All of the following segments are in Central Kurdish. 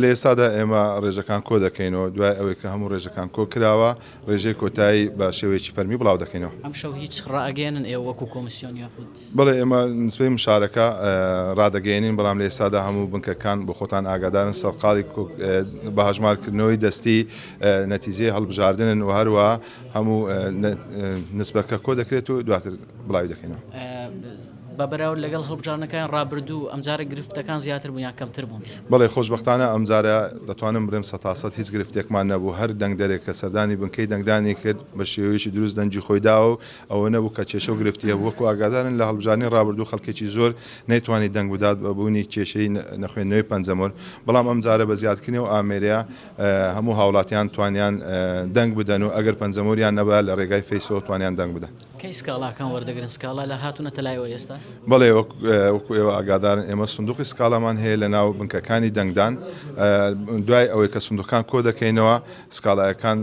لە ئێستادا ئێمە ڕێژەکان کۆ دەکەینەوە، دوای ئەوەی کە هەموو ڕێژەکان کۆ کراوە، ڕێژەی کۆتایی بە شێوەیەکی فەرمی بڵاو دەکەینەوە. ئەمشەو هیچ ڕائەگەیەنن ئێوە وەکو کۆمیسیۆن یاخود؟ بەڵێ ئێمە نسبەی مشارەکە ڕادەگەیەنین، بەڵام لە ئێستادا هەموو بنکەکان بۆ خۆتان ئاگادارن سەرقاڵی بە هەژمارکردنەوەی دەستی نەتیجەی هەڵبژاردنن و هەروەها هەموو نسبەکە کۆ دەکرێت و دواتر بڵاوی دەکەینەوە. بە بەراورد لەگەڵ هەڵبژاردنەکانی ڕابردوو ئەمجارە گرفتەکان زیاتر بوون یان کەمتر بوون؟ بەڵێ خۆشبەختانە ئەمجارە دەتوانم بڵێم سەتاسەد هیچ گرفتێکمان نەبوو، هەر دەنگدەرێک کە سەردانی بنکەی دەنگدانی کرد بە شێوەیەکی دروست دەنگی خۆی داوە و ئەوە نەبوو کە کێشە و گرفتی هەبوو، وەکو ئاگادارن لە هەڵبژاردنی ڕابردوو خەڵکێکی زۆر نەیتوانی دەنگ بدات بە بوونی کێشەی نەخوێندنەوەی پەنجەمۆر، بەڵام ئەمجارە بە زیادکردنی ئەو ئامێرەیە هەموو هاوڵاتیان توانیان دەنگ بدەن و ئەگەر پەنجەمۆریان نەبا لە ڕێگای فەیسەوە توانیان دەنگ بدەن. کەی سکاڵاکان وەردەگرن؟ سکاڵا لە هاتوونەتە لایەوە ئێستا؟ بەڵێ وەکو ئێوە ئاگادارن ئێمە سندوقی سکاڵامان هەیە لە ناو بنکەکانی دەنگدان دوای ئەوەی کە سندوقەکان کۆ دەکەینەوە سکاڵایەکان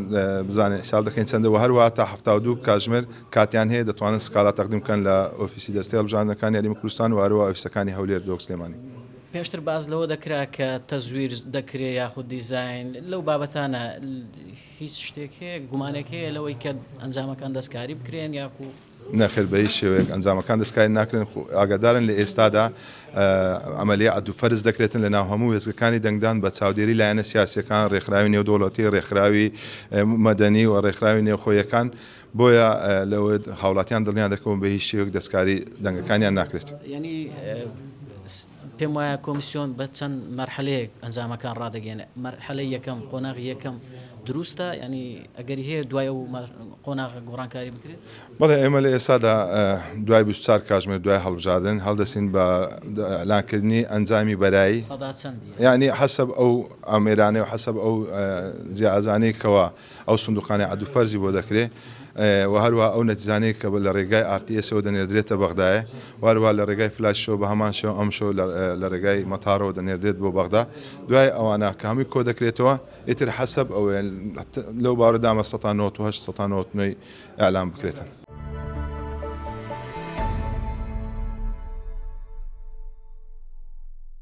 بزانین حساب دەکەین چەندە و هەروەها تا 72 کاتژمێر کاتیان هەیە دەتوانن سکاڵا تەقدیم بکەن لە ئۆفیسی دەستەی هەڵبژاردنەکانی هەرێمی کوردستان و هەروەها ئۆفیسەکانی هەولێر دهۆک سلێمانی. پێشتر باس لەوە دەکرا کە تەزویر دەکرێ یاخود دیزاین لەو بابەتانە هیچ شتێک هەیە گومانێک هەیە لەوەی کە ئەنجامەکان دەستکاری بکرێن یاخو؟ نەخێر بە هیچ شێوەیەک ئەنجامەکان دەستکاری ناکرێن، ئاگادارن لە ئێستادا عەمەلیە عەد و فەرز دەکرێتن لە ناو هەموو وێستگەکانی دەنگدان بە چاودێری لایەنە سیاسیەکان، ڕێکخراوی نێودەوڵەتی، ڕێکخراوی مەدەنی و ڕێکخراوی نێوخۆیەکان، بۆیە لەوە هاوڵاتیان دڵنیا دەکەون بە هیچ شێوەیەک دەستکاری دەنگەکانیان ناکرێت. یانی پێم وایە کۆمیسیۆن بە چەند مەرحەلەیەک ئەنجامەکان ڕادەگەیەنێ، مەرحەلەی یەکەم، قۆناغی یەکەم دروستە، یانی ئەگەری هەیە دوای ئەو قۆناغە گۆڕانکاری بکرێت؟ بەڵێ ئێمە لە ئێستادا دوای 24 کاتژمێر دوای هەڵبژاردن هەڵدەستین بە ئیعلانکردنی ئەنجامی بەرایی. سەدا چەندی؟ یانی حەسەب ئەو ئامێرانەی و حەسەب ئەو جیازانەی کەوا ئەو سندوقانەی عەد و فەرزی بۆ دەکرێ و هەروەها ئەو نەتیجانەی کە لە ڕێگای ئار تی ئێسەوە دەنێردرێتە بەغدایێ و هەروەها لە ڕێگای فلاشەوە بە هەمان شێوە ئەمشەو لە ڕێگای مەتارەوە دەنێردرێت بۆ بەغدا دوای ئەوانە کە هەمووی کۆ دەکرێتەوە ئیتر حەسەب ئەوەیە لەو باوەڕەدامە 198 199 ئیعلان بکرێتن.